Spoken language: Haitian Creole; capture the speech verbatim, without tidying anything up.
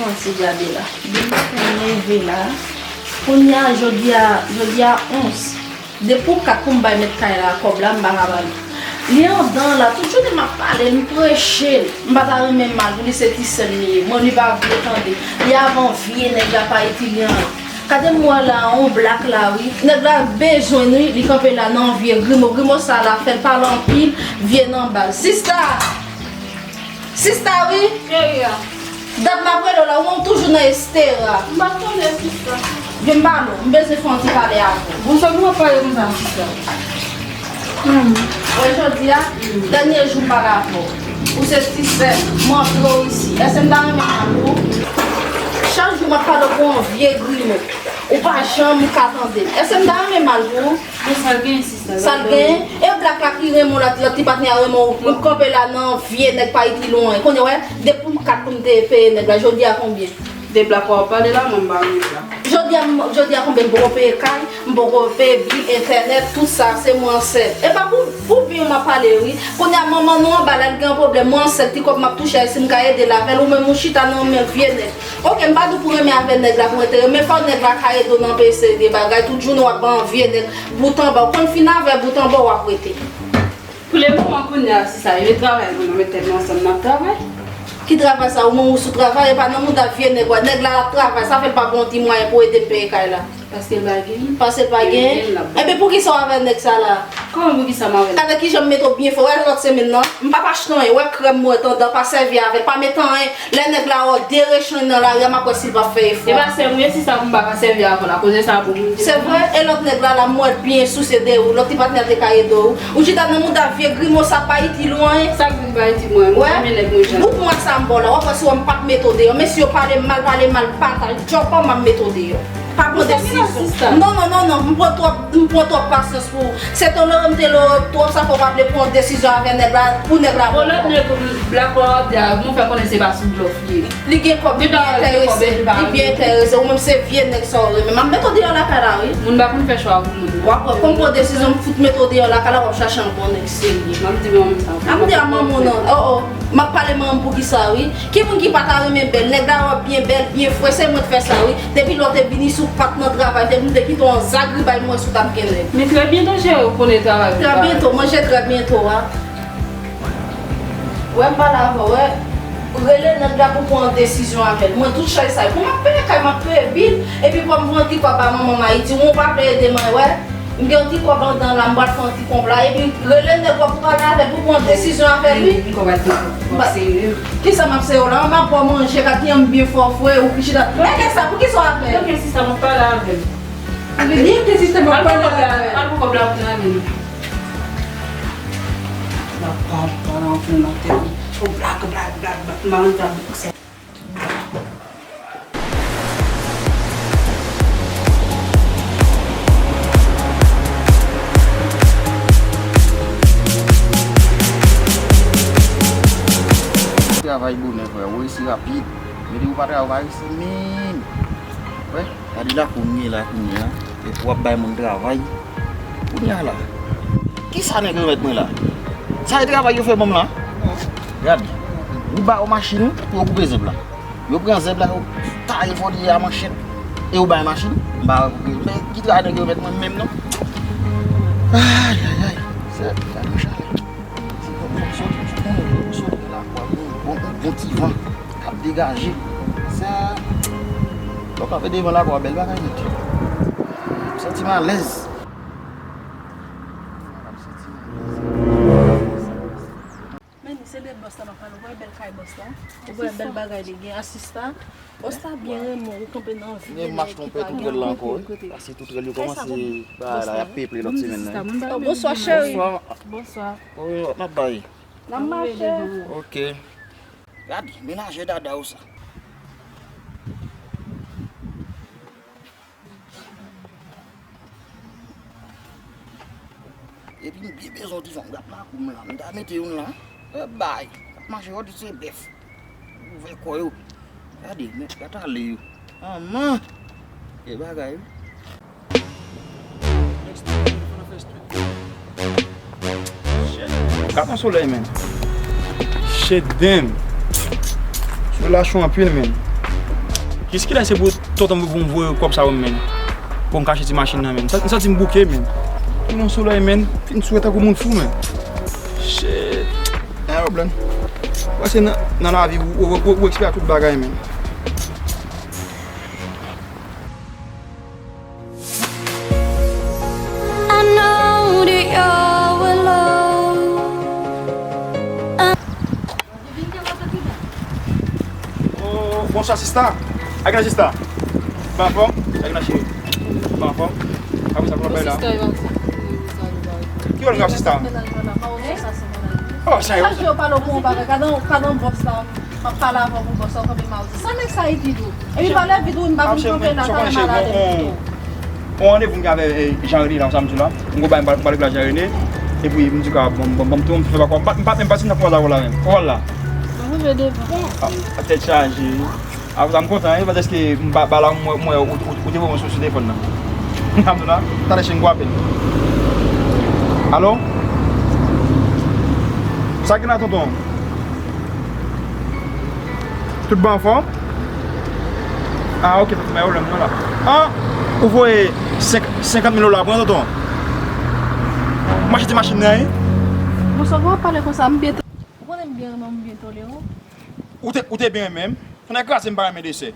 Ti gade la. Depi m leve la. Kounye a, jodi a, jodi a onz. Depi w kat pou m bay mèt kay la kòb la, m pa ka ba li. Li andan la, tout jounen m ap pale l, m preche l. M pa ta renmen mal pou li, se ti sè m li ye. Mwen, li pa vle tande. Li avan vye nèg la pa itil li anyen. Gade m wè la, on blak la, wi. Nèg la bezwen, wi, li kanpe la nan vye grimo. Grimo sa la fè l pale anpil, vye nan bal. Sista! Sista, wi. Cheri a. Dat m ap rele w la, ou menm toujou nan estera. M pa tande, sista. Vin ba nou, m bezwen fè yon ti pale avè w. Bon, sa nou ap pale konsa, sista? Hmm. Wè, jodi a, dènye jou m pale avè w. Ou se ti sè, m antre w isi. Èske m ta renmen mal pou ou? Chak jou m ap pale w pou yon vye grimo. Ou pa janm ka tande. Èske m ta renmen mal pou ou? Men sa l genyen, sista? Sa l genyen? E blak la ki renmen w la, lòt ti patnè a renmen w, ou kanpe la nan vye nèg pa itil ou anyen. Kounye a, wè, depi m kat pou m te peye nèg la, jodi a konbyen? De blak w ap pale la, mwen m pa renmen blak. Jodi a, m- jodi a konbyen m poko peye kay, m poko peye bil entènèt, tout sa, se mwen sèl. E pa pou, pou byen m ap pale, wi. Kounye a, manman nou anba la, l gen yon pwoblèm, mwen sèl, ti kòb m ap touche a, si m ka ede l avè l, ou menm ou chita nan men vye nèg. Oke, m pa di w pou renmen avè nèg la pou enterè, men fò nèg la ka ede w nan peye seri de bagay. Tout jounen w ap ban vye nèg bout anba. Ou konn fin avè bout anba w ap rete. Pou le moman kounye a, sista, yo travay, nou met tèt nou ansanm, n ap travay. Ki travay sa? Ou menm ou sou travay, e pa nan mouda vye nèg w a. Nèg la ap travay, sa fè l pa gon ti mwayen pou ede m peye kay la. Paske l pa genyen. Paske l pa genyen. Ebyen poukisa w avè nèg sa la? Kòman poukisa m avè l? Gade kijan m mete w byen fò. Wè lòt semèn nan, m p ap achte anyen. Wè krèm mwen tandan, pa sèvi avè l, pa mete anyen. Lè nèg la wè w derechonn nan lari a, m ap wè si l p ap fè efò. E pa sè m ye, sista, pou m pa ka sèvi avè l la. Koze sa pou moun di. Se vre, e lòt nèg la la, m wè l byen sousye de ou. Lòt ti patnè te ka ede w. Ou chita nan mouda vye grimo sa pa itil ou anyen. Sa k di pa itil mwen? Mwen renmen nèg mwen jan. Bout mwen sa m ba w la, w ap wè si w wè m p ap mete w deyò. Mesye yo pale m mal, pale m mal, pa ta djòpò m ap mete w deyò. Pa pran desizyon. Non, non, non, non, m pran twòp, m pran twòp pasyans pou ou. Se te w lore m te lore w twòp, sa fè w pa vle pran desizyon avè nèg la, pou nèg la. Bon, lòt nèg blak la w ap di a, m fè konnen se pa sou blòf li ye. Li gen kòb, li byen enterese, li byen enterese. Ou menm se vye nèg sa w renmen. M ap mete w deyò lakay la, wi. Moun pa konn fè chwa pou moun. W ap wè, kòm pran desizyon, m fout mete w deyò lakay la, w ap chache yon bon nèg serye. M ap di manman sa. M ap di a manman w non. Oh, oh. M ap pale manman m poukisa, wi. Ki moun ki pa ta renmen bèl? Nèg la wè w byen bèl, byen fre, se mwen k fè sa, wi. Depi lè w te vini sou pat nan travay, depi m te kite w an zagribay, m wè si w t ap gen nèg. Men trè byento, cheri, ou konnen travay ou. Trè byento, manje trè byento a. Wè, m pale avè w, wè. Rele nèg la pou pran desizyon avè l. Mwen, tout chay sa yo, pou m ap peye kay, m ap peye bil, epi pou m pran ti kòb ba manman m Ayiti, ou pa vle ede mwen, wè. M gen yon ti kòb anndan la, m pral fè yon ti konpla, epi rele nèg w ap pale avè l pou pran desizyon avè l, wi. Yon ti kòb a ti kòb, w ap serye. Kisa m ap serye w la? M ap ba w manje, gad kijan m byen fè w fre, ou ki chita. Men nèg sa, poukisa w ap fè? Tanke sista m ap pale avè l. Li, li, ki sista m ap pale avè l. Al pran kòb la, al pran kòb la pou nan men li. L ap pale, pale anpil nan tèt li. Ou blak, blak, blak, blak, m pa renmen sa. Travay bonè, frè, ou resi rapid. Men depi ou pa travay, ou pa resi menm. Wè, gade lakou m ye la kounye a. Epi w ap bay moun travay. Kounye a la. Kisa nèg remèt mwen la? Sa e travay yo fè ban m la? Gad, ou ba yo machin pou yo koupe zèb la. Yo pran zèb la, yo taye fò li a manchèt. E yo bay machin, m pa wè pou ki, men ki travay nèg yo remèt mwen menm non. Ay, ay, ay. Sè, fè nou chale. Ti fòk, fòk soti, ti konnen, fòk soti la, pou bon, bon, bon ti van k ap degaje. Sè, lè w kanpe devan lakò a, bèl bagay nèt. M santi m alèz. Men se de bòs la m ap pale, ou wè bèl kay bòs la? Ou wè bèl bagay li gen, asista. Bòs la byen renmen w, ou kanpe nan vye nèg ki pa gen anpil kote. Pase tout rèl yo kòmanse bay la, y ap peple lòt semèn nan. Oh, bonswa, cheri. Bonswa. Bonswa. Wi, m ap bay. N ap mache. Ok. Gade, menaje dada w sa. Epi m byen bezwen yon ti fanm, gad lakou m la. M ta mete youn la. E bay, ap mache, yo di se bèf. Ouvè kò yo. Gade, men, gad ale yo. Manman! E bagay, wi. Gad yon solèy, men. Shit, damn. Solèy la cho anpil, men. Eske la se pou tonton m voye kòb sa yo, menn? Pou m ka achte ti machin nan, menn. M santi m bouke, menn. Vin yon solèy, menn. Vin sou tankou moun fou, menn. Shit. Gen pwoblèm. Paske nan, nan lavi, ou, ou, ou, ou eksperyans tout bagay, menn. I know that you're alone. Oh, bonswa, sista. Ak la, sista. Ou anfòm? Ak la, cheri. Ou anfòm? Apre sa, kòman bay la? Ki wè l, sista? Oh, sa yo. Chak jou yo pale pou yon bagay. Gade yon, gade yon bòs la. M ap pale avè w pou bòs la, w kanpe mal. Sa nèg sa, e vide w. Epi valè vide w, m pa vin kanpe la, sa malade vide w. On randevou m gen avè, eh, Jean René la, sa m di w la. M go bay, m pral, m pral regle ak Jean René. Epi m di w ka, bon, bon, bon, m tou, m fè pa kwa. M pa, m pa menm pase nan kwa avè w la menm. Ou wè l la. Mwen rive devan. Ah, tèt chaje. Apre sa, m kontan, wi, paske m pa, pa la, m wè, m wè, ou, ou, ou te voye mwen sou, sou telefòn nan. M di w la, talè chen gwo apèl. Alo? Sa gen la, tonton? Tout bon anfòm? Ah, ok, tonton, mwen la. Ah, ou voye senk, senkant mil dola pou mwen, tonton? M achte ti machin nan, wi. Bonswa, w ap pale konsa, m byen to-, ou konnen m byen renmen w, m byen tolere w. Ou te, ou te byen renmen m? Fò n kraze m pa renmen desè.